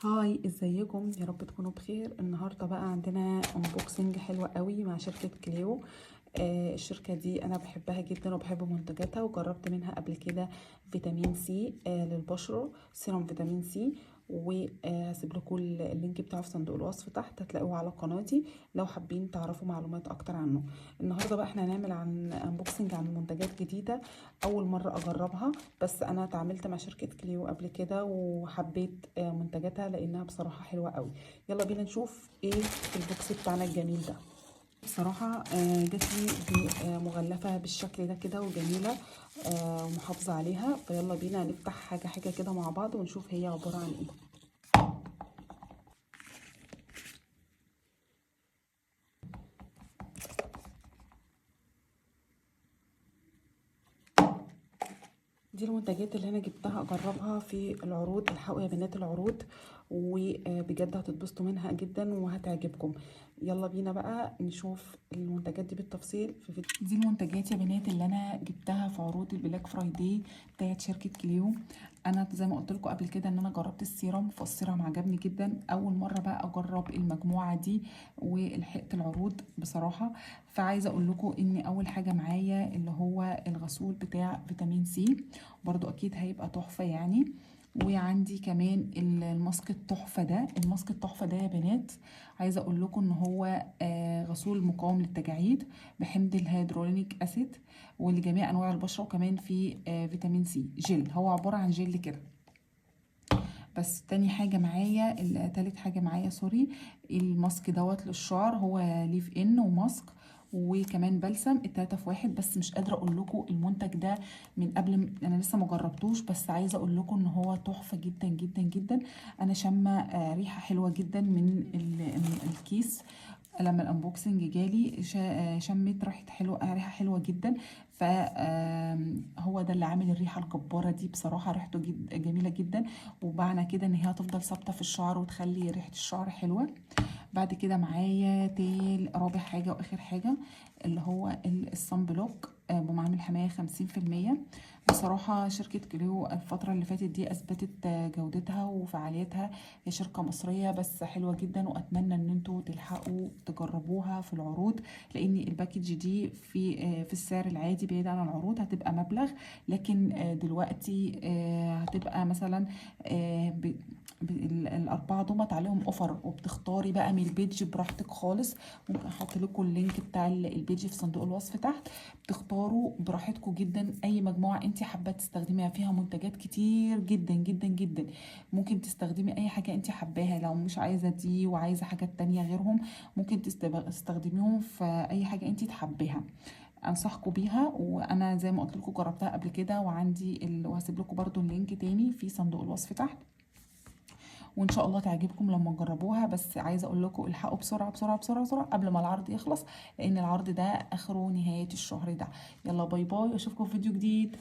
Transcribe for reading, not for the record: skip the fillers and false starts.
Hi، ازيكم؟ يا رب تكونوا بخير. النهارده بقى عندنا unboxing حلوة قوي مع شركة كليو. الشركة دي انا بحبها جدا وبحب منتجاتها، وجربت منها قبل كده فيتامين سي للبشره، سيروم فيتامين سي، وهسيب لكم ال link بتاعه في صندوق الوصف تحت، هتلاقوه على قناتي لو حابين تعرفوا معلومات اكتر عنه. النهارده بقى احنا هنعمل عن unboxing عن منتجات جديدة اول مرة اجربها، بس انا اتعاملت مع شركة كليو قبل كده وحبيت منتجاتها لانها بصراحة حلوة قوي. يلا بينا نشوف ايه في ال box بتاعنا الجميل ده. بصراحة جات لي مغلفه بالشكل ده كده وجميلة ومحافظة عليها، فيلا بينا نفتح حاجة حاجة كده مع بعض ونشوف هي عبارة عن ايه. دي المنتجات اللي انا جبتها اجربها في العروض. الحقوا يا بنات العروض، وبجد هتتبسطوا منها جدا وهتعجبكم. يلا بينا بقى نشوف المنتجات دي بالتفصيل في فيديو. دي المنتجات يا بنات اللي انا جبتها في عروض ال Black Friday بتاعت شركة كليو. انا زي ما قلت لكم قبل كده ان انا جربت السيرم، فالسيرم عجبني جدا. اول مرة بقى اجرب المجموعة دي ولحقت العروض بصراحة. فعايزه اقول لكم ان اول حاجة معايا اللي هو الغسول بتاع فيتامين سي، برضو اكيد هيبقى تحفة يعني. وعندي كمان الماسك التحفة ده. الماسك التحفة ده يا بنات عايزه اقول لكم ان هو غسول مقاوم للتجاعيد بحمض ال hyaluronic acid ولجميع انواع البشرة، وكمان في فيتامين سي جل، هو عبارة عن جل كده. بس تاني حاجة معايا، تالت حاجة معايا sorry، الماسك دوت للشعر، هو leave in وماسك وكمان بلسم، التلاتة في واحد. بس مش قادرة اقول لكم المنتج ده من قبل، انا لسه ما جربتوش، بس عايزه اقول لكم ان هو تحفة جدا جدا جدا. انا شامة ريحه حلوة جدا من الكيس لما ال unboxing جالي، شميت ريحه حلوة، ريحه حلوة جدا. فهو ده اللي عامل الريحة الجبارة دي بصراحة، ريحته جميلة جدا، ومعنى كده ان هي هتفضل ثابتة في الشعر وتخلي ريحه الشعر حلوة. بعد كده معايا رابع حاجة واخر حاجة اللي هو ال sun block بمعامل حماية 50%. بصراحة شركة كليو الفترة اللي فاتت دي اثبتت جودتها وفعاليتها، هي شركة مصرية بس حلوة جدا، واتمنى ان انتوا تلحقوا تجربوها في العروض، لان ال package دي في السعر العادي بعيد عن العروض هتبقى مبلغ، لكن دلوقتي هتبقى مثلا الاربعة دومت عليهم offer، وبتختاري بقى من ال page براحتك خالص. ممكن احط لكم ال link بتاع ال page في صندوق الوصف تحت، بتختاروا براحتكم جدا اي مجموعة انت حابة تستخدميها، فيها منتجات كتير جدا جدا جدا، ممكن تستخدمي اي حاجة انت حباها. لو مش عايزه دي وعايزه حاجات تانية غيرهم ممكن تستخدميهم في اي حاجة انت تحبيها. انصحكم بيها، وانا زي ما قلت لكم جربتها قبل كده، وعندي وهسيب لكم برده ال link تاني في صندوق الوصف تحت، وان شاء الله تعجبكم لما تجربوها. بس عايزه اقول لكم الحقوا بسرعة بسرعة بسرعة بسرعة قبل ما العرض يخلص، لان العرض ده اخره نهاية الشهر ده. يلا bye bye، واشوفكم في فيديو جديد.